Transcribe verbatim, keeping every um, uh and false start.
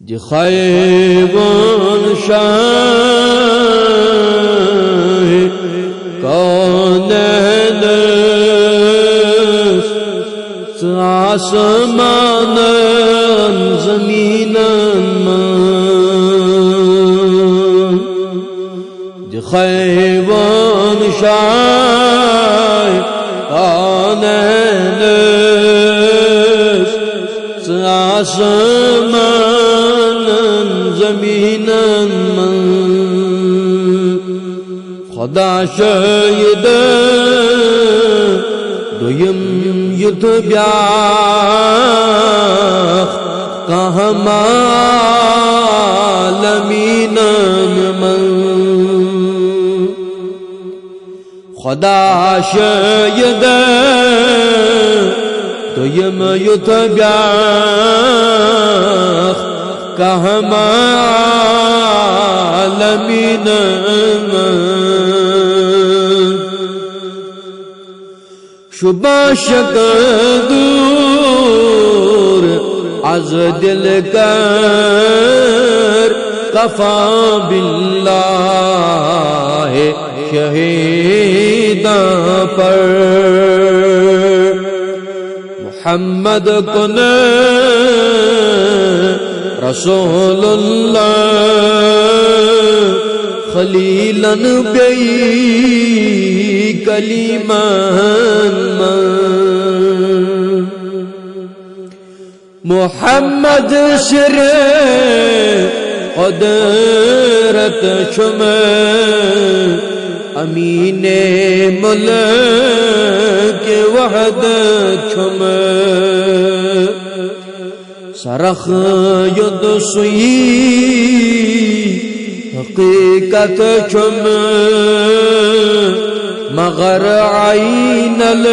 دِ خیبان شاہ کونینس، ژٕ آسمانن زمینن منٛز۔ دِ خیبان شاہ کونینس، ژٕ آسمانن زمینن منٛز۔ خدا شاہد دوٚیِم یُتھ بیٛاکھ کانٛہہ عالمیٖنن منٛز۔ خدا شاہد دوٚیِم یُتھ بیٛاکھ کانٛہہ عالمیٖنن منٛز۔ شبہ شک دور از دل کر، کفی باللہ شہیداں پر۔ محمد کن رسول اللہ، خلیلن بیٚیہِ کلیمن منٛز۔ محمد سر قدرت چھُم، امین ملک وحدت چھُم۔ سرخ یوٚد سُے حقیقت چھُم، مگر عین ال